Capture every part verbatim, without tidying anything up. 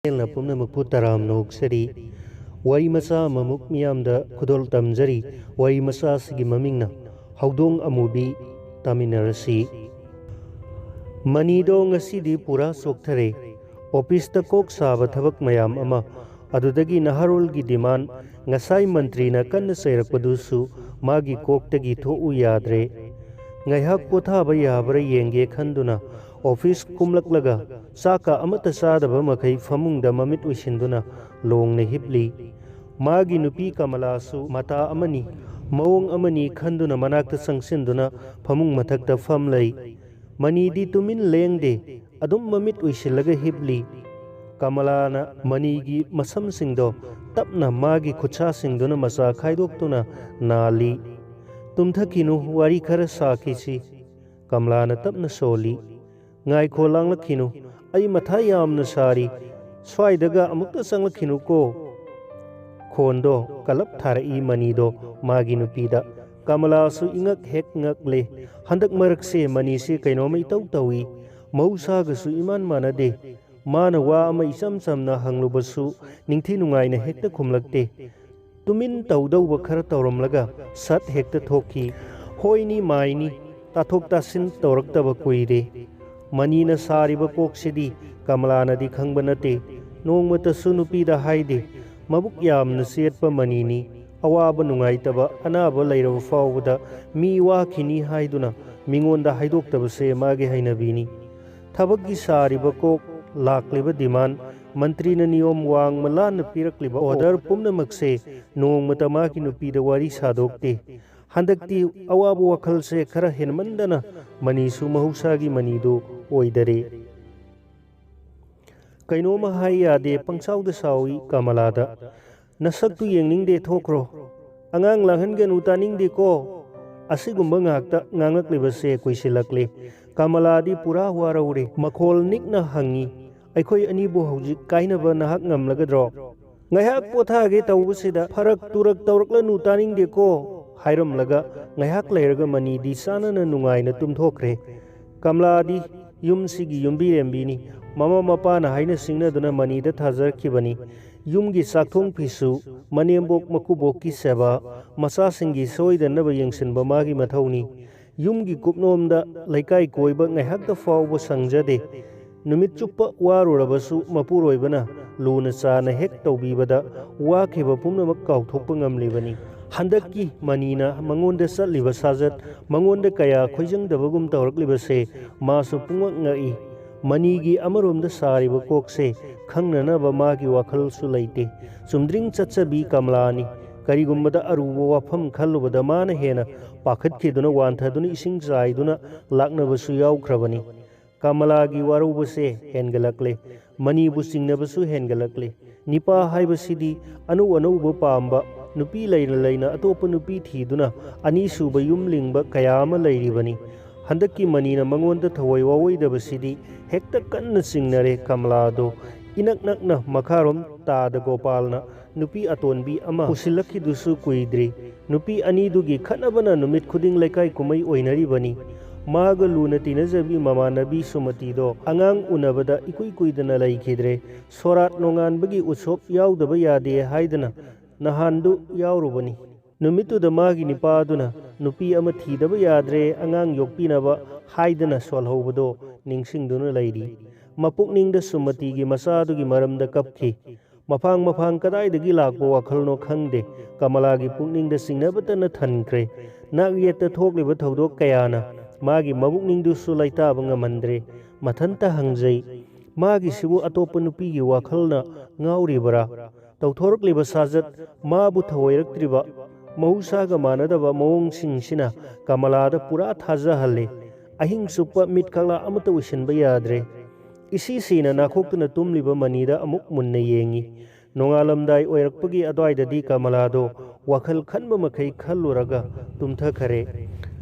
ꯆꯦꯜꯅ ꯄꯨꯝꯅꯃꯛꯄꯨ ꯇꯔꯥꯝꯅ ꯑꯣꯛꯆꯔꯤ꯫ ꯋꯥꯔꯤ ꯃꯆꯥ ꯑꯃꯃꯨꯛ ꯃꯤꯌꯥꯝꯗ ꯈꯨꯗꯣꯜ ꯇꯝꯖꯔꯤ꯫ ꯋꯥꯔꯤ ꯃꯆꯥ ꯑꯁꯤꯒꯤ ꯃꯃꯤꯡꯅ ꯍꯧꯗꯣꯡ ꯑꯃꯨꯕꯤ ꯇꯥꯃꯤꯟꯅꯔꯁꯤ꯫ ꯃꯅꯤꯗꯣ ꯉꯁꯤꯗꯤ ꯄꯨꯔꯥ ꯆꯣꯛꯊꯔꯦ꯫ ꯑꯣꯐꯤꯁꯇ ꯀꯣꯛ ꯁꯥꯕ ꯊꯕꯛ ꯃꯌꯥꯝ ꯑꯃ, ꯑꯗꯨꯗꯒꯤ ꯅꯍꯥꯔꯣꯜꯒꯤ ꯗꯤꯃꯥꯟ, ꯉꯁꯥꯏ ꯃꯟꯇ꯭ꯔꯤꯅ ꯀꯟꯅ ꯆꯩꯔꯛꯄꯗꯨꯁꯨ ꯃꯥꯒꯤ ꯀꯣꯛꯇꯒꯤ ꯊꯣꯛꯎ ꯌꯥꯗ꯭ꯔꯦ꯫ ꯉꯥꯏꯍꯥꯛ ꯄꯣꯊꯥꯕ ꯌꯥꯕ꯭ꯔꯥ ꯌꯦꯡꯒꯦ ꯈꯟꯗꯨꯅ ꯑꯣꯐꯤꯁ ꯀꯨꯝꯂꯛꯂꯒ ꯆꯥꯛꯀ ꯑꯃꯠꯇ ꯆꯥꯗꯕ ꯃꯈꯩ ꯐꯃꯨꯡꯗ ꯃꯃꯤꯠ ꯎꯏꯁꯤꯟꯗꯨꯅ ꯂꯣꯡꯅ ꯍꯤꯞꯂꯤ꯫ ꯃꯥꯒꯤ ꯅꯨꯄꯤ ꯀꯃꯂꯥꯁꯨ ꯃꯇꯥ ꯑꯃꯅꯤ, ꯃꯑꯣꯡ ꯑꯃꯅꯤ ꯈꯟꯗꯨꯅ ꯃꯅꯥꯛꯇ ꯆꯪꯁꯤꯟꯗꯨꯅ ꯐꯃꯨꯡ ꯃꯊꯛꯇ ꯐꯝ ꯂꯩ꯫ ꯃꯅꯤꯗꯤ ꯇꯨꯃꯤꯟ ꯂꯦꯡꯗꯦ, ꯑꯗꯨꯝ ꯃꯃꯤꯠ ꯎꯏꯁꯤꯜꯂꯒ ꯍꯤꯞꯂꯤ꯫ ꯀꯃꯂꯥꯅ ꯃꯅꯤꯒꯤ ꯃꯁꯝꯁꯤꯡꯗꯣ ꯇꯞꯅ ꯃꯥꯒꯤ ꯈꯨꯠꯁꯥꯁꯤꯡꯗꯨꯅ ꯃꯆꯥ ꯈꯥꯏꯗꯣꯛꯇꯨꯅ ꯅꯥꯜꯂꯤ꯫ "ꯇꯨꯝꯊꯈꯤꯅꯨ, ꯋꯥꯔꯤ ꯈꯔ ꯁꯥꯈꯤꯁꯤ," ꯀꯃꯂꯥꯅ ꯇꯞꯅ ꯁꯣꯜꯂꯤ꯫ "ꯉꯥꯏꯈꯣ, ꯂꯥꯡꯂꯛꯈꯤꯅꯨ, ꯑꯩ ꯃꯊꯥ ꯌꯥꯝꯅ ꯁꯥꯔꯤ꯫ ꯁ꯭ꯋꯥꯏꯗꯒ ꯑꯃꯨꯛꯇ ꯆꯪꯂꯛꯈꯤꯅꯨꯀꯣ," ꯈꯣꯟꯗꯣ ꯀꯂꯞ ꯊꯥꯔꯛꯏ ꯃꯅꯤꯗꯣ ꯃꯥꯒꯤ ꯅꯨꯄꯤꯗ꯫ ꯀꯃꯂꯥꯁꯨ ꯏꯉꯛ ꯍꯦꯛ ꯉꯛꯂꯦ꯫ ꯍꯟꯗꯛ ꯃꯔꯛꯁꯦ ꯃꯅꯤꯁꯦ ꯀꯩꯅꯣꯝꯃ ꯏꯇꯧ ꯇꯧꯏ꯫ ꯃꯍꯧꯁꯥꯒꯁꯨ ꯏꯃꯥꯟ ꯃꯥꯟꯅꯗꯦ꯫ ꯃꯥꯅ ꯋꯥ ꯑꯃ ꯏꯆꯝ ꯆꯝꯅ ꯍꯪꯂꯨꯕꯁꯨ ꯅꯤꯡꯊꯤ ꯅꯨꯡꯉꯥꯏꯅ ꯍꯦꯛꯇ ꯈꯨꯝꯂꯛꯇꯦ꯫ ꯇꯨꯃꯤꯟ ꯇꯧꯗꯧꯕ ꯈꯔ ꯇꯧꯔꯝꯂꯒ ꯁꯠ ꯍꯦꯛꯇ ꯊꯣꯛꯈꯤ꯫ ꯍꯣꯏꯅꯤ ꯃꯥꯏꯅꯤ, ꯇꯥꯊꯣꯛ ꯇꯥꯁꯤꯟ ꯇꯧꯔꯛꯇꯕ ꯀꯨꯏꯔꯦ꯫ ꯃꯅꯤꯅ ꯁꯥꯔꯤꯕ ꯀꯣꯛꯁꯤꯗꯤ ꯀꯃꯂꯥꯅꯗꯤ ꯈꯪꯕ ꯅꯠꯇꯦ꯫ ꯅꯣꯡꯃꯇꯁꯨ ꯅꯨꯄꯤꯗ ꯍꯥꯏꯗꯦ꯫ ꯃꯕꯨꯛ ꯌꯥꯝꯅ ꯆꯦꯠꯄ ꯃꯅꯤꯅꯤ꯫ ꯑꯋꯥꯕ ꯅꯨꯡꯉꯥꯏꯇꯕ ꯑꯅꯥꯕ ꯂꯩꯔꯕ ꯐꯥꯎꯕꯗ ꯃꯤ ꯋꯥꯈꯤꯅꯤ ꯍꯥꯏꯗꯨꯅ ꯃꯤꯉꯣꯟꯗ ꯍꯥꯏꯗꯣꯛꯇꯕꯁꯦ ꯃꯥꯒꯤ ꯍꯩꯅꯕꯤꯅꯤ꯫ ꯊꯕꯛꯀꯤ ꯁꯥꯔꯤꯕ ꯀꯣꯛ, ꯂꯥꯛꯂꯤꯕ ꯗꯤꯃꯥꯟ, ꯃꯟꯇ꯭ꯔꯤꯅ ꯅꯤꯌꯣꯝ ꯋꯥꯡꯃ ꯂꯥꯟꯅ ꯄꯤꯔꯛꯂꯤꯕ ꯑꯣꯔꯗꯔ ꯄꯨꯝꯅꯃꯛꯁꯦ ꯅꯣꯡꯃꯇ ꯃꯥꯒꯤ ꯅꯨꯄꯤꯗ ꯋꯥꯔꯤ ꯁꯥꯗꯣꯛꯇꯦ꯫ ꯍꯟꯗꯛꯇꯤ ꯑꯋꯥꯕ ꯋꯥꯈꯜꯁꯦ ꯈꯔ ꯍꯦꯟꯃꯟꯗꯅ ꯃꯅꯤꯁꯨ ꯃꯍꯧꯁꯥꯒꯤ ꯃꯅꯤꯗꯨ ꯑꯣꯏꯗꯔꯦ꯫ ꯀꯩꯅꯣꯝꯃ ꯍꯥꯏ ꯌꯥꯗꯦ, ꯄꯪꯁꯥꯎꯗ ꯁꯥꯎꯏ ꯀꯃꯂꯥꯗ꯫ "ꯅꯁꯛꯇꯨ ꯌꯦꯡꯅꯤꯡꯗꯦ, ꯊꯣꯛꯈ꯭ꯔꯣ꯫ ꯑꯉꯥꯡ ꯂꯥꯡꯍꯟꯒꯅꯨ, ꯇꯥꯅꯤꯡꯗꯦꯀꯣ!" ꯑꯁꯤꯒꯨꯝꯕ ꯉꯥꯛꯇ ꯉꯥꯡꯂꯛꯂꯤꯕꯁꯦ ꯀꯨꯏꯁꯤꯜꯂꯛꯂꯦ꯫ ꯀꯃꯂꯥꯗꯤ ꯄꯨꯔꯥ ꯋꯥꯔꯧꯔꯦ꯫ ꯃꯈꯣꯜ ꯅꯤꯛꯅ ꯍꯪꯉꯤ, "ꯑꯩꯈꯣꯏ ꯑꯅꯤꯕꯨ ꯍꯧꯖꯤꯛ ꯀꯥꯏꯅꯕ ꯅꯍꯥꯛ ꯉꯝꯂꯒꯗ꯭ꯔꯣ?" "ꯉꯥꯏꯍꯥꯛ ꯄꯣꯊꯥꯒꯦ ꯇꯧꯕꯁꯤꯗ ꯐꯔꯛ ꯇꯨꯔꯛ ꯇꯧꯔꯛꯂꯅꯨ, ꯇꯥꯅꯤꯡꯗꯦꯀꯣ!" ꯍꯥꯏꯔꯝꯂꯒ ꯉꯥꯏꯍꯥꯛ ꯂꯩꯔꯒ ꯃꯅꯤꯗꯤ ꯆꯥꯟꯅꯅ ꯅꯨꯡꯉꯥꯏꯅ ꯇꯨꯝꯊꯣꯛꯈ꯭ꯔꯦ꯫ ꯀꯃꯂꯥꯗꯤ ꯌꯨꯝꯁꯤꯒꯤ ꯌꯨꯝꯕꯤꯔꯦꯝꯕꯤꯅꯤ꯫ ꯃꯃꯥ ꯃꯄꯥꯅ ꯍꯥꯏꯅ ꯁꯤꯡꯅꯗꯨꯅ ꯃꯅꯤꯗ ꯊꯥꯖꯔꯛꯈꯤꯕꯅꯤ꯫ ꯌꯨꯝꯒꯤ ꯆꯥꯛꯊꯣꯡ ꯐꯤꯁꯨ, ꯃꯅꯦꯝꯕꯣꯛ ꯃꯀꯨꯕꯣꯛꯀꯤ ꯁꯦꯕꯥ, ꯃꯆꯥꯁꯤꯡꯒꯤ ꯁꯣꯏꯗꯅꯕ ꯌꯦꯡꯁꯤꯟꯕ ꯃꯥꯒꯤ ꯃꯊꯧꯅꯤ꯫ ꯌꯨꯝꯒꯤ ꯀꯨꯞꯅꯣꯝꯗ ꯂꯩꯀꯥꯏ ꯀꯣꯏꯕ ꯉꯥꯏꯍꯥꯛꯇ ꯐꯥꯎꯕ ꯁꯪꯖꯗꯦ꯫ ꯅꯨꯃꯤꯠ ꯆꯨꯞꯄ ꯋꯥꯔꯨꯔꯕꯁꯨ ꯃꯄꯨꯔꯣꯏꯕꯅ ꯂꯨꯅ ꯆꯥꯅ ꯍꯦꯛ ꯇꯧꯕꯤꯕꯗ ꯋꯥꯈꯤꯕ ꯄꯨꯝꯅꯃꯛ ꯀꯥꯎꯊꯣꯛꯄ ꯉꯝꯂꯤꯕꯅꯤ꯫ ꯍꯟꯗꯛꯀꯤ ꯃꯅꯤꯅ ꯃꯉꯣꯟꯗ ꯆꯠꯂꯤꯕ ꯁꯥꯖꯠ, ꯃꯉꯣꯟꯗ ꯀꯌꯥ ꯈꯣꯏꯖꯪꯗꯕꯒꯨꯝ ꯇꯧꯔꯛꯂꯤꯕꯁꯦ ꯃꯥꯁꯨ ꯄꯨꯡꯉꯛ ꯉꯛꯏ꯫ ꯃꯅꯤꯒꯤ ꯑꯃꯔꯣꯝꯗ ꯁꯥꯔꯤꯕ ꯀꯣꯛꯁꯦ ꯈꯪꯅꯅꯕ ꯃꯥꯒꯤ ꯋꯥꯈꯜꯁꯨ ꯂꯩꯇꯦ꯫ ꯆꯨꯝꯗ꯭ꯔꯤꯡ ꯆꯠꯆꯕꯤ ꯀꯃꯂꯥꯅꯤ꯫ ꯀꯔꯤꯒꯨꯝꯕꯗ ꯑꯔꯨꯕ ꯋꯥꯐꯝ ꯈꯜꯂꯨꯕꯗ ꯃꯥꯅ ꯍꯦꯟꯅ ꯄꯥꯈꯠꯈꯤꯗꯨꯅ ꯋꯥꯟꯊꯗꯨꯅ ꯏꯁꯤꯡ ꯆꯥꯏꯗꯨꯅ ꯂꯥꯛꯅꯕꯁꯨ ꯌꯥꯎꯈ꯭ꯔꯕꯅꯤ꯫ ꯀꯃꯂꯥꯒꯤ ꯋꯥꯔꯧꯕꯁꯦ ꯍꯦꯟꯒꯠꯂꯛꯂꯦ꯫ ꯃꯅꯤꯕꯨ ꯆꯤꯡꯅꯕꯁꯨ ꯍꯦꯟꯒꯠꯂꯛꯂꯦ꯫ ꯅꯤꯄꯥ ꯍꯥꯏꯕꯁꯤꯗꯤ ꯑꯅꯧ ꯑꯅꯧꯕ ꯄꯥꯝꯕ, ꯅꯨꯄꯤ ꯂꯩꯅ ꯂꯩꯅ ꯑꯇꯣꯞꯄ ꯅꯨꯄꯤ ꯊꯤꯗꯨꯅ ꯑꯅꯤꯁꯨꯕ ꯌꯨꯝ ꯂꯤꯡꯕ ꯀꯌꯥ ꯑꯃ ꯂꯩꯔꯤꯕꯅꯤ꯫ ꯍꯟꯗꯛꯀꯤ ꯃꯅꯤꯅ ꯃꯉꯣꯟꯗ ꯊꯋꯥꯏ ꯋꯥꯑꯣꯏꯗꯕꯁꯤꯗꯤ ꯍꯦꯛꯇ ꯀꯟꯅ ꯆꯤꯡꯅꯔꯦ ꯀꯃꯂꯥꯗꯣ꯫ ꯏꯅꯛ ꯅꯛꯅ ꯃꯈꯥꯔꯣꯝ ꯇꯥꯗ ꯒꯣꯄꯥꯜꯅ ꯅꯨꯄꯤ ꯑꯇꯣꯟꯕꯤ ꯑꯃ ꯄꯨꯁꯤꯜꯂꯛꯈꯤꯗꯨꯁꯨ ꯀꯨꯏꯗ꯭ꯔꯤ꯫ ꯅꯨꯄꯤ ꯑꯅꯤꯗꯨꯒꯤ ꯈꯠꯅꯕꯅ ꯅꯨꯃꯤꯠ ꯈꯨꯗꯤꯡ ꯂꯩꯀꯥꯏ ꯀꯨꯝꯍꯩ ꯑꯣꯏꯅꯔꯤꯕꯅꯤ꯫ ꯃꯥꯒ ꯂꯨꯅ ꯇꯤꯟꯅꯖꯕꯤ ꯃꯃꯥꯟꯅꯕꯤ ꯁꯨꯃꯇꯤꯗꯣ ꯑꯉꯥꯡ ꯎꯅꯕꯗ ꯏꯀꯨꯏ ꯀꯨꯏꯗꯅ ꯂꯩꯈꯤꯗ꯭ꯔꯦ꯫ ꯁꯣꯔꯥꯠ ꯅꯣꯡꯉꯥꯟꯕꯒꯤ ꯎꯠꯁꯣꯞ ꯌꯥꯎꯗꯕ ꯌꯥꯗꯦ ꯍꯥꯏꯗꯅ ꯅꯍꯥꯟꯗꯨ ꯌꯥꯎꯔꯨꯕꯅꯤ꯫ ꯅꯨꯃꯤꯠꯇꯨꯗ ꯃꯥꯒꯤ ꯅꯤꯄꯥꯗꯨꯅ ꯅꯨꯄꯤ ꯑꯃ ꯊꯤꯗꯕ ꯌꯥꯗ꯭ꯔꯦ, ꯑꯉꯥꯡ ꯌꯣꯛꯄꯤꯅꯕ ꯍꯥꯏꯗꯅ ꯁꯣꯜꯍꯧꯕꯗꯣ ꯅꯤꯡꯁꯤꯡꯗꯨꯅ ꯂꯩꯔꯤ꯫ ꯃꯄꯨꯛꯅꯤꯡꯗ ꯁꯨꯃꯇꯤꯒꯤ ꯃꯆꯥꯗꯨꯒꯤ ꯃꯔꯝꯗ ꯀꯞꯈꯤ꯫ ꯃꯐꯥꯡ ꯃꯐꯥꯡ ꯀꯗꯥꯏꯗꯒꯤ ꯂꯥꯛꯄ ꯋꯥꯈꯜꯅꯣ ꯈꯪꯗꯦ, ꯀꯃꯂꯥꯒꯤ ꯄꯨꯛꯅꯤꯡꯗ ꯆꯤꯡꯅꯕꯇꯅ ꯊꯟꯈ꯭ꯔꯦ꯫ ꯅꯥꯛ ꯌꯦꯠꯇ ꯊꯣꯛꯂꯤꯕ ꯊꯧꯗꯣꯛ ꯀꯌꯥꯅ ꯃꯥꯒꯤ ꯃꯕꯨꯛꯅꯤꯡꯗꯨꯁꯨ ꯂꯩꯇꯥꯕ ꯉꯝꯍꯟꯗ꯭ꯔꯦ꯫ ꯃꯊꯟꯇ ꯍꯪꯖꯩ, ꯃꯥꯒꯤꯁꯤꯕꯨ ꯑꯇꯣꯞꯄ ꯅꯨꯄꯤꯒꯤ ꯋꯥꯈꯜꯅ ꯉꯥꯎꯔꯤꯕꯔꯥ? ꯇꯧꯊꯣꯔꯛꯂꯤꯕ ꯁꯥꯖꯠ, ꯃꯥꯕꯨ ꯊꯑꯣꯏꯔꯛꯇ꯭ꯔꯤꯕ ꯃꯍꯧꯁꯥꯒ ꯃꯥꯟꯅꯗꯕ ꯃꯑꯣꯡꯁꯤꯡꯁꯤꯅ ꯀꯃꯂꯥꯗ ꯄꯨꯔꯥ ꯊꯥꯖꯍꯜꯂꯦ꯫ ꯑꯍꯤꯡ ꯆꯨꯞꯄ ꯃꯤꯠ ꯀꯛꯂꯥ ꯑꯃꯠꯇ ꯎꯏꯁꯤꯟꯕ ꯌꯥꯗ꯭ꯔꯦ꯫ ꯏꯁꯤ ꯁꯤꯅ ꯅꯥꯈꯣꯛꯇꯨꯅ ꯇꯨꯝꯂꯤꯕ ꯃꯅꯤꯗ ꯑꯃꯨꯛ ꯃꯨꯟꯅ ꯌꯦꯡꯉꯤ꯫ ꯅꯣꯡꯉꯥꯜꯂꯝꯗꯥꯏ ꯑꯣꯏꯔꯛꯄꯒꯤ ꯑꯗꯨꯋꯥꯏꯗꯗꯤ ꯀꯃꯂꯥꯗꯣ ꯋꯥꯈꯜ ꯈꯟꯕ ꯃꯈꯩ ꯈꯜꯂꯨꯔꯒ ꯇꯨꯝꯊꯈꯔꯦ꯫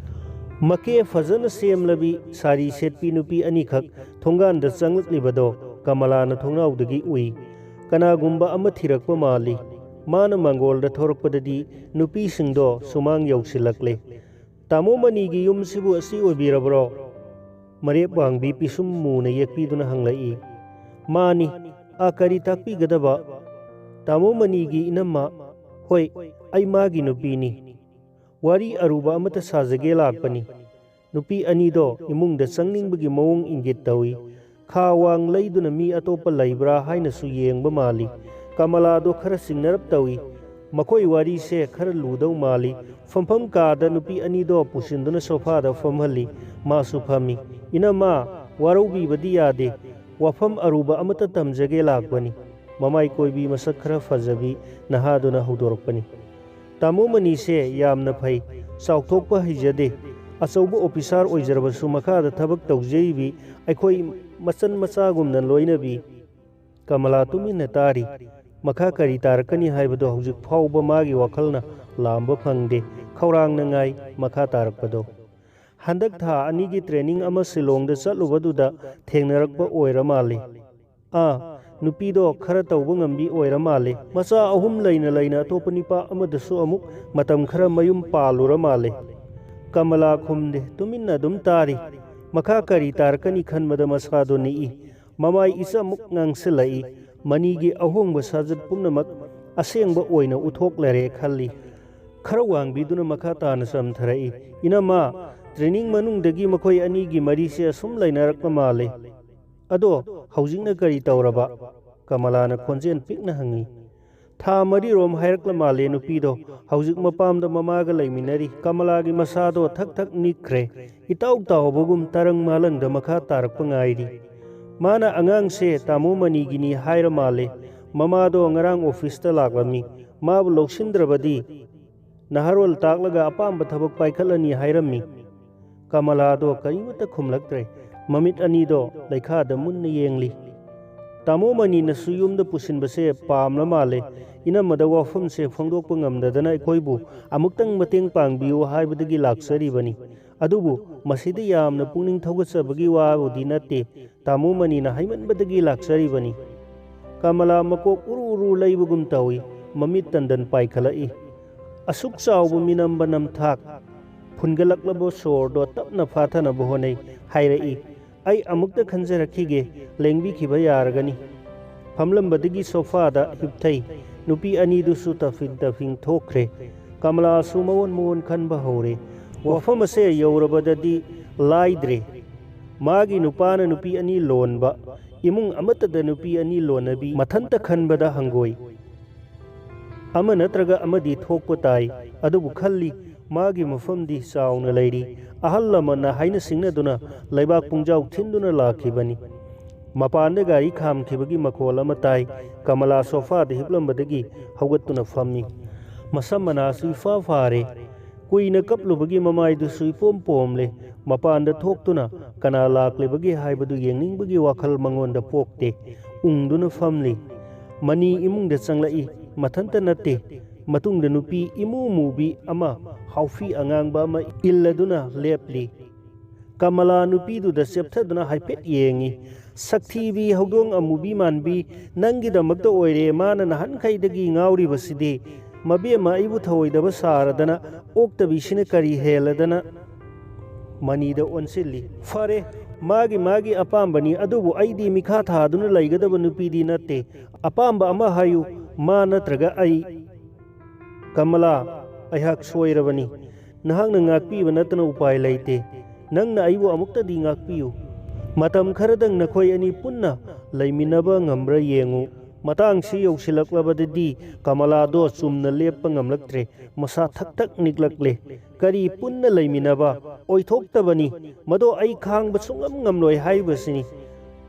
ꯃꯀꯦ ꯐꯖꯅ ꯁꯦꯝꯂꯕꯤ ꯁꯥꯔꯤ ꯁꯦꯠꯄꯤ ꯅꯨꯄꯤ ꯑꯅꯤꯈꯛ ꯊꯣꯡꯒꯥꯟꯗ ꯆꯪꯂꯛꯂꯤꯕꯗꯣ ꯀꯃꯂꯥꯅ ꯊꯣꯡꯅꯥꯎꯗꯒꯤ ꯎꯏ꯫ ꯀꯅꯥꯒꯨꯝꯕ ꯑꯃ ꯊꯤꯔꯛꯄ ꯃꯥꯜꯂꯤ꯫ ꯃꯥꯅ ꯃꯥꯡꯒꯣꯜꯗ ꯊꯣꯔꯛꯄꯗꯗꯤ ꯅꯨꯄꯤꯁꯤꯡꯗꯣ ꯁꯨꯃꯥꯡ ꯌꯧꯁꯤꯜꯂꯛꯂꯦ꯫ "ꯇꯥꯃꯣ ꯃꯅꯤꯒꯤ ꯌꯨꯝꯁꯤꯕꯨ ꯑꯁꯤ ꯑꯣꯏꯕꯤꯔꯕ꯭ꯔꯣ?" ꯃꯔꯦꯞ ꯋꯥꯡꯕꯤ ꯄꯤꯁꯨꯝ ꯃꯨꯅ ꯌꯦꯛꯄꯤꯗꯨꯅ ꯍꯪꯂꯛꯏ꯫ "ꯃꯥꯅꯤ, ꯑꯥ, ꯀꯔꯤ ꯇꯥꯛꯄꯤꯒꯗꯕ?" "ꯇꯥꯃꯣ ꯃꯅꯤꯒꯤ ꯏꯅꯝꯃ, ꯍꯣꯏ, ꯑꯩ ꯃꯥꯒꯤ ꯅꯨꯄꯤꯅꯤ꯫ ꯋꯥꯔꯤ ꯑꯔꯨꯕ ꯑꯃꯠꯇ ꯁꯥꯖꯒꯦ ꯂꯥꯛꯄꯅꯤ꯫" ꯅꯨꯄꯤ ꯑꯅꯤꯗꯣ ꯏꯃꯨꯡꯗ ꯆꯪꯅꯤꯡꯕꯒꯤ ꯃꯑꯣꯡ ꯏꯪꯒꯤꯠ ꯇꯧꯏ꯫ ꯈꯥ ꯋꯥꯡ ꯂꯩꯗꯨꯅ ꯃꯤ ꯑꯇꯣꯞꯄ ꯂꯩꯕ꯭ꯔꯥ ꯍꯥꯏꯅꯁꯨ ꯌꯦꯡꯕ ꯃꯥꯜꯂꯤ꯫ ꯀꯃꯂꯥꯗꯣ ꯈꯔ ꯆꯤꯡꯅꯔꯞ ꯇꯧꯏ꯫ ꯃꯈꯣꯏ ꯋꯥꯔꯤꯁꯦ ꯈꯔ ꯂꯨꯗꯧ ꯃꯥꯜꯂꯤ꯫ ꯐꯝꯐꯝ ꯀꯥꯗ ꯅꯨꯄꯤ ꯑꯅꯤꯗꯣ ꯄꯨꯁꯤꯟꯗꯨꯅ ꯁꯣꯐꯥꯗ ꯐꯝꯍꯜꯂꯤ꯫ ꯃꯥꯁꯨ ꯐꯝꯃꯤ꯫ "ꯏꯅꯝꯃ, ꯋꯥꯔꯧꯕꯤꯕꯗꯤ ꯌꯥꯗꯦ꯫ ꯋꯥꯐꯝ ꯑꯔꯨꯕ ꯑꯃꯠꯇ ꯇꯝꯖꯒꯦ ꯂꯥꯛꯄꯅꯤ꯫" ꯃꯃꯥꯏ ꯀꯣꯏꯕꯤ, ꯃꯁꯛ ꯈꯔ ꯐꯖꯕꯤ ꯅꯍꯥꯗꯨꯅ ꯍꯧꯗꯣꯔꯛꯄꯅꯤ꯫ "ꯇꯥꯃꯣ ꯃꯅꯤꯁꯦ ꯌꯥꯝꯅ ꯐꯩ, ꯆꯥꯎꯊꯣꯛꯄ ꯍꯩꯖꯗꯦ꯫ ꯑꯆꯧꯕ ꯑꯣꯐꯤꯁꯥꯔ ꯑꯣꯏꯖꯔꯕꯁꯨ ꯃꯈꯥꯗ ꯊꯕꯛ ꯇꯧꯖꯔꯤꯕꯤ ꯑꯩꯈꯣꯏ ꯃꯆꯟ ꯃꯆꯥꯒꯨꯝꯅ ꯂꯣꯏꯅꯕꯤ꯫" ꯀꯃꯂꯥ ꯇꯨꯃꯤꯟꯅ ꯇꯥꯔꯤ꯫ ꯃꯈꯥ ꯀꯔꯤ ꯇꯥꯔꯛꯀꯅꯤ ꯍꯥꯏꯕꯗꯨ ꯍꯧꯖꯤꯛ ꯐꯥꯎꯕ ꯃꯥꯒꯤ ꯋꯥꯈꯜꯅ ꯂꯥꯝꯕ ꯐꯪꯗꯦ꯫ ꯈꯧꯔꯥꯡꯅ ꯉꯥꯏ ꯃꯈꯥ ꯇꯥꯔꯛꯄꯗꯣ꯫ "ꯍꯟꯗꯛ ꯊꯥ ꯑꯅꯤꯒꯤ ꯇ꯭ꯔꯦꯅꯤꯡ ꯑꯃ ꯁꯤꯂꯣꯡꯗ ꯆꯠꯂꯨꯕꯗꯨꯗ ꯊꯦꯡꯅꯔꯛꯄ ꯑꯣꯏꯔ ꯃꯥꯜꯂꯤ꯫" "ꯑꯥ, ꯅꯨꯄꯤꯗꯣ ꯈꯔ ꯇꯧꯕ ꯉꯝꯕꯤ ꯑꯣꯏꯔ ꯃꯥꯜꯂꯦ꯫ ꯃꯆꯥ ꯑꯍꯨꯝ ꯂꯩꯅ ꯂꯩꯅ ꯑꯇꯣꯞꯄ ꯅꯨꯄꯥ ꯑꯃꯗꯁꯨ ꯑꯃꯨꯛ ꯃꯇꯝ ꯈꯔ ꯃꯌꯨꯝ ꯄꯥꯜꯂꯨꯔ ꯃꯥꯜꯂꯦ꯫" ꯀꯃꯂꯥ ꯈꯨꯝꯗꯦ, ꯇꯨꯃꯤꯟꯅ ꯑꯗꯨꯝ ꯇꯥꯔꯤ꯫ ꯃꯈꯥ ꯀꯔꯤ ꯇꯥꯔꯛꯀꯅꯤ ꯈꯟꯕꯗ ꯃꯁꯥꯗꯣ ꯅꯤꯛꯏ꯫ ꯃꯃꯥꯏ ꯏꯆꯝꯃꯨꯛ ꯉꯥꯡꯁꯤꯜꯂꯛꯏ꯫ ꯃꯅꯤꯒꯤ ꯑꯍꯣꯡꯕ ꯁꯥꯖꯠ ꯄꯨꯝꯅꯃꯛ ꯑꯁꯦꯡꯕ ꯑꯣꯏꯅ ꯎꯠꯊꯣꯛꯂꯔꯦ ꯈꯜꯂꯤ꯫ ꯈꯔ ꯋꯥꯡꯕꯤꯗꯨꯅ ꯃꯈꯥ ꯇꯥꯅ ꯆꯝꯊꯔꯛꯏ꯫ "ꯏꯅꯝꯃ, ꯇ꯭ꯔꯦꯅꯤꯡ ꯃꯅꯨꯡꯗꯒꯤ ꯃꯈꯣꯏ ꯑꯅꯤꯒꯤ ꯃꯔꯤꯁꯦ ꯑꯁꯨꯝ ꯂꯩꯅꯔꯛꯄ ꯃꯥꯜꯂꯦ꯫" "ꯑꯗꯣ ꯍꯧꯖꯤꯛꯅ ꯀꯔꯤ ꯇꯧꯔꯕ?" ꯀꯃꯂꯥꯅ ꯈꯣꯟꯖꯦꯜ ꯄꯤꯛꯅ ꯍꯪꯉꯤ꯫ "ꯊꯥ ꯃꯔꯤꯔꯣꯝ ꯍꯥꯏꯔꯛꯂ ꯃꯥꯜꯂꯦ ꯅꯨꯄꯤꯗꯣ꯫ ꯍꯧꯖꯤꯛ ꯃꯄꯥꯝꯗ ꯃꯃꯥꯒ ꯂꯩꯃꯤꯟꯅꯔꯤ꯫" ꯀꯃꯂꯥꯒꯤ ꯃꯁꯥꯗꯣ ꯊꯛ ꯊꯛ ꯅꯤꯛꯈ꯭ꯔꯦ꯫ ꯏꯇꯥꯎ ꯇꯥꯎꯕꯒꯨꯝ ꯇꯔꯪ ꯃꯥꯂꯪꯗ ꯃꯈꯥ ꯇꯥꯔꯛꯄ ꯉꯥꯏꯔꯤ꯫ "ꯃꯥꯅ ꯑꯉꯥꯡꯁꯦ ꯇꯥꯃꯣ ꯃꯅꯤꯒꯤꯅꯤ ꯍꯥꯏꯔ ꯃꯥꯜꯂꯦ꯫ ꯃꯃꯥꯗꯣ ꯉꯔꯥꯡ ꯑꯣꯐꯤꯁꯇ ꯂꯥꯛꯂꯝꯃꯤ꯫ ꯃꯥꯕꯨ ꯂꯧꯁꯤꯟꯗ꯭ꯔꯕꯗꯤ ꯅꯍꯥꯔꯣꯜ ꯇꯥꯛꯂꯒ ꯑꯄꯥꯝꯕ ꯊꯕꯛ ꯄꯥꯏꯈꯠꯂꯅꯤ ꯍꯥꯏꯔꯝꯃꯤ꯫" ꯀꯃꯂꯥꯗꯣ ꯀꯔꯤꯃꯠꯇ ꯈꯨꯝꯂꯛꯇ꯭ꯔꯦ꯫ ꯃꯃꯤꯠ ꯑꯅꯤꯗꯣ ꯂꯩꯈꯥꯗ ꯃꯨꯟꯅ ꯌꯦꯡꯂꯤ꯫ "ꯇꯥꯃꯣ ꯃꯅꯤꯅꯁꯨ ꯌꯨꯝꯗ ꯄꯨꯁꯤꯟꯕꯁꯦ ꯄꯥꯝꯂ ꯃꯥꯜꯂꯦ꯫ ꯏꯅꯝꯃꯗ ꯋꯥꯐꯝꯁꯦ ꯐꯣꯡꯗꯣꯛꯄ ꯉꯝꯗꯗꯅ ꯑꯩꯈꯣꯏꯕꯨ ꯑꯃꯨꯛꯇꯪ ꯃꯇꯦꯡ ꯄꯥꯡꯕꯤꯌꯨ ꯍꯥꯏꯕꯗꯒꯤ ꯂꯥꯛꯆꯔꯤꯕꯅꯤ꯫ ꯑꯗꯨꯕꯨ ꯃꯁꯤꯗ ꯌꯥꯝꯅ ꯄꯨꯛꯅꯤꯡ ꯊꯧꯒꯠꯆꯕꯒꯤ ꯋꯥꯕꯨꯗꯤ ꯅꯠꯇꯦ꯫ ꯇꯥꯃꯣ ꯃꯅꯤꯅ ꯍꯥꯏꯃꯟꯕꯗꯒꯤ ꯂꯥꯛꯆꯔꯤꯕꯅꯤ꯫" ꯀꯃꯂꯥ ꯃꯀꯣꯛ ꯎꯔꯨ ꯎꯔꯨ ꯂꯩꯕꯒꯨꯝ ꯇꯧꯏ꯫ ꯃꯃꯤꯠ ꯇꯟꯗꯟ ꯄꯥꯏꯈꯠꯂꯛꯏ꯫ "ꯑꯁꯨꯛ ꯆꯥꯎꯕ ꯃꯤꯅꯝꯕ ꯅꯝꯊꯥꯛ, ꯐꯨꯟꯒꯠꯂꯛꯂꯕ ꯁꯣꯔꯗꯣ ꯇꯞꯅ ꯐꯥꯊꯅꯕ ꯍꯣꯠꯅꯩ꯫ ꯍꯥꯏꯔꯛꯏ, "ꯑꯩ ꯑꯃꯨꯛꯇ ꯈꯟꯖꯔꯛꯈꯤꯒꯦ, ꯂꯦꯡꯕꯤꯈꯤꯕ ꯌꯥꯔꯒꯅꯤ"꯫ ꯐꯝꯂꯝꯕꯗꯒꯤ ꯁꯣꯐꯥꯗ ꯍꯤꯞꯊꯩ꯫ ꯅꯨꯄꯤ ꯑꯅꯤꯗꯨꯁꯨ ꯇꯐꯤꯡ ꯇꯐꯤꯡ ꯊꯣꯛꯈ꯭ꯔꯦ꯫ ꯀꯃꯂꯥꯁꯨ ꯃꯑꯣꯟ ꯃꯑꯣꯟ ꯈꯟꯕ ꯍꯧꯔꯦ꯫ ꯋꯥꯐꯝ ꯑꯁꯦ ꯌꯧꯔꯕꯗꯗꯤ ꯂꯥꯏꯗ꯭ꯔꯦ꯫ ꯃꯥꯒꯤ ꯅꯨꯄꯥꯅ ꯅꯨꯄꯤ ꯑꯅꯤ ꯂꯣꯟꯕ, ꯏꯃꯨꯡ ꯑꯃꯠꯇꯗ ꯅꯨꯄꯤ ꯑꯅꯤ ꯂꯣꯟꯅꯕꯤ ꯃꯊꯟꯇ ꯈꯟꯕꯗ ꯍꯪꯒꯣꯏ꯫ ꯑꯃ ꯅꯠꯇ꯭ꯔꯒ ꯑꯃꯗꯤ ꯊꯣꯛꯄ ꯇꯥꯏ꯫ ꯑꯗꯨꯕꯨ ꯈꯜꯂꯤ, ꯃꯥꯒꯤ ꯃꯐꯝꯗꯤ ꯆꯥꯎꯅ ꯂꯩꯔꯤ꯫ ꯑꯍꯜ ꯂꯃꯟꯅ ꯍꯥꯏꯅ ꯁꯤꯡꯅꯗꯨꯅ ꯂꯩꯕꯥꯛ ꯄꯨꯡꯖꯥꯎ ꯊꯤꯟꯗꯨꯅ ꯂꯥꯛꯈꯤꯕꯅꯤ꯫ ꯃꯄꯥꯟꯗ ꯒꯥꯔꯤ ꯈꯥꯝꯈꯤꯕꯒꯤ ꯃꯈꯣꯜ ꯑꯃ ꯇꯥꯏ꯫ ꯀꯃꯂꯥ ꯁꯣꯐꯥꯗ ꯍꯤꯞꯂꯝꯕꯗꯒꯤ ꯍꯧꯒꯠꯇꯨꯅ ꯐꯝꯃꯤ꯫ ꯃꯁꯝ ꯃꯅꯥꯁꯨ ꯏꯐꯥ ꯐꯥꯔꯦ꯫ ꯀꯨꯏꯅ ꯀꯞꯂꯨꯕꯒꯤ ꯃꯃꯥꯏꯗꯨꯁꯨ ꯏꯄꯣꯝ ꯄꯣꯝꯂꯦ꯫ ꯃꯄꯥꯟꯗ ꯊꯣꯛꯇꯨꯅ ꯀꯅꯥ ꯂꯥꯛꯂꯤꯕꯒꯦ ꯍꯥꯏꯕꯗꯨ ꯌꯦꯡꯅꯤꯡꯕꯒꯤ ꯋꯥꯈꯜ ꯃꯉꯣꯟꯗ ꯄꯣꯛꯇꯦ꯫ ꯎꯪꯗꯨꯅ ꯐꯝꯂꯤ꯫ ꯃꯅꯤ ꯏꯃꯨꯡꯗ ꯆꯪꯂꯛꯏ꯫ ꯃꯊꯟꯇ ꯅꯠꯇꯦ꯫ ꯃꯇꯨꯡꯗ ꯅꯨꯄꯤ ꯏꯃꯨ ꯃꯨꯕꯤ ꯑꯃ, ꯍꯥꯎꯐꯤ ꯑꯉꯥꯡꯕ ꯑꯃ ꯏꯜꯂꯗꯨꯅ ꯂꯦꯞꯂꯤ꯫ ꯀꯃꯂꯥ ꯅꯨꯄꯤꯗꯨꯗ ꯆꯦꯞꯊꯗꯨꯅ ꯍꯥꯏꯐꯦꯠ ꯌꯦꯡꯉꯤ꯫ "ꯁꯛꯊꯤꯕꯤ, ꯍꯧꯗꯣꯡ ꯑꯃꯨꯕꯤ ꯃꯥꯟꯕꯤ, ꯅꯪꯒꯤꯗꯃꯛꯇ ꯑꯣꯏꯔꯦ ꯃꯥꯅ ꯅꯍꯥꯟꯈꯩꯗꯒꯤ ꯉꯥꯎꯔꯤꯕꯁꯤꯗꯤ꯫ ꯃꯕꯦꯝꯃ ꯑꯩꯕꯨ ꯊꯧꯑꯣꯏꯗꯕ ꯁꯥꯔꯗꯅ, ꯑꯣꯛꯇꯕꯤꯁꯤꯅ ꯀꯔꯤ ꯍꯦꯜꯂꯗꯅ?" ꯃꯅꯤꯗ ꯑꯣꯟꯁꯤꯜꯂꯤ꯫ "ꯐꯔꯦ, ꯃꯥꯒꯤ ꯃꯥꯒꯤ ꯑꯄꯥꯝꯕꯅꯤ, ꯑꯗꯨꯕꯨ ꯑꯩꯗꯤ ꯃꯤꯈꯥ ꯊꯥꯗꯨꯅ ꯂꯩꯒꯗꯕ ꯅꯨꯄꯤꯗꯤ ꯅꯠꯇꯦ꯫ ꯑꯄꯥꯝꯕ ꯑꯃ ꯍꯥꯏꯌꯨ, ꯃꯥ ꯅꯠꯇ꯭ꯔꯒ ꯑꯩ꯫" "ꯀꯃꯂꯥ, ꯑꯩꯍꯥꯛ ꯁꯣꯏꯔꯕꯅꯤ꯫ ꯅꯍꯥꯛꯅ ꯉꯥꯛꯄꯤꯕ ꯅꯠꯇꯅ ꯎꯄꯥꯏ ꯂꯩꯇꯦ꯫ ꯅꯪꯅ ꯑꯩꯕꯨ ꯑꯃꯨꯛꯇꯗꯤ ꯉꯥꯛꯄꯤꯌꯨ꯫ ꯃꯇꯝ ꯈꯔꯗꯪ ꯅꯈꯣꯏ ꯑꯅꯤ ꯄꯨꯟꯅ ꯂꯩꯃꯤꯟꯅꯕ ꯉꯝꯕ꯭ꯔꯥ ꯌꯦꯡꯉꯨ꯫ ꯃꯇꯥꯡꯁꯤ ꯌꯧꯁꯤꯜꯂꯛꯂꯕꯗꯗꯤ ꯀꯃꯂꯥꯗꯣ ꯆꯨꯝꯅ ꯂꯦꯞꯄ ꯉꯝꯂꯛꯇ꯭ꯔꯦ꯫ ꯃꯁꯥ ꯊꯛ ꯊꯛ ꯅꯤꯛꯂꯛꯂꯦ꯫ ꯀꯔꯤ ꯄꯨꯟꯅ ꯂꯩꯃꯤꯟꯅꯕ? ꯑꯣꯏꯊꯣꯛꯇꯕꯅꯤ꯫ ꯃꯗꯣ ꯑꯩ ꯈꯥꯡꯕ ꯁꯨꯡꯉꯝ ꯉꯝꯂꯣꯏ ꯍꯥꯏꯔꯤꯕꯁꯤꯅꯤ꯫"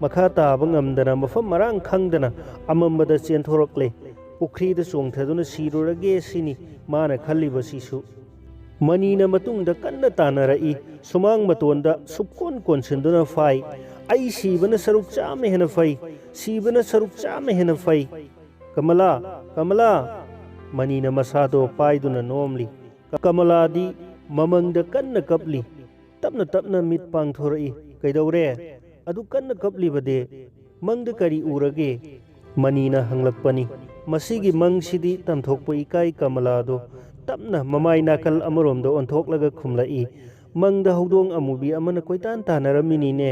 ꯃꯈꯥ ꯇꯥꯕ ꯉꯝꯗꯅ, ꯃꯐꯝ ꯃꯔꯥꯡ ꯈꯪꯗꯅ ꯑꯃꯝꯕꯗ ꯆꯦꯟꯊꯣꯔꯛꯂꯦ꯫ ꯄꯨꯈ꯭ꯔꯤꯗ ꯆꯣꯡꯊꯗꯨꯅ ꯁꯤꯔꯨꯔꯒꯦ ꯁꯤꯅꯤ ꯃꯥꯅ ꯈꯜꯂꯤꯕꯁꯤꯁꯨ꯫ ꯃꯅꯤꯅ ꯃꯇꯨꯡꯗ ꯀꯟꯅ ꯇꯥꯟꯅꯔꯛꯏ꯫ ꯁꯨꯃꯥꯡ ꯃꯇꯣꯟꯗ ꯁꯨꯛꯀꯣꯟ ꯀꯣꯟꯁꯤꯟꯗꯨꯅ ꯐꯥꯏ꯫ "ꯑꯩ ꯁꯤꯕꯅ ꯁꯔꯨꯛ ꯆꯥꯝꯃ ꯍꯦꯟꯅ ꯐꯩ꯫ ꯁꯤꯕꯅ ꯁꯔꯨꯛ ꯆꯥꯝꯃ ꯍꯦꯟꯅ ꯐꯩ꯫ ꯀꯃꯂꯥ, ꯀꯃꯂꯥ!" ꯃꯅꯤꯅ ꯃꯁꯥꯗꯣ ꯄꯥꯏꯗꯨꯅ ꯅꯣꯝꯂꯤ꯫ ꯀꯃꯂꯥꯗꯤ ꯃꯃꯪꯗ ꯀꯟꯅ ꯀꯞꯂꯤ꯫ ꯇꯞꯅ ꯇꯞꯅ ꯃꯤꯠ ꯄꯥꯡꯊꯣꯔꯛꯏ꯫ "ꯀꯩꯗꯧꯔꯦ? ꯑꯗꯨ ꯀꯟꯅ ꯀꯞꯂꯤꯕꯗꯤ? ꯃꯪꯗ ꯀꯔꯤ ꯎꯔꯒꯦ?" ꯃꯅꯤꯅ ꯍꯪꯂꯛꯄꯅꯤ꯫ ꯃꯁꯤꯒꯤ ꯃꯪꯁꯤꯗꯤ ꯇꯝꯊꯣꯛꯄ ꯏꯀꯥꯏ ꯀꯃꯂꯥꯗꯣ꯫ ꯇꯞꯅ ꯃꯃꯥꯏ ꯅꯥꯀꯜ ꯑꯃꯔꯣꯝꯗ ꯑꯣꯟꯊꯣꯛꯂꯒ ꯈꯨꯝꯂꯛꯏ, "ꯃꯪꯗ ꯍꯧꯗꯣꯡ ꯑꯃꯨꯕꯤ ꯑꯃꯅ ꯀꯣꯏꯇꯥꯟ ꯇꯥꯟꯅꯔꯝꯃꯤꯅꯤꯅꯦ꯫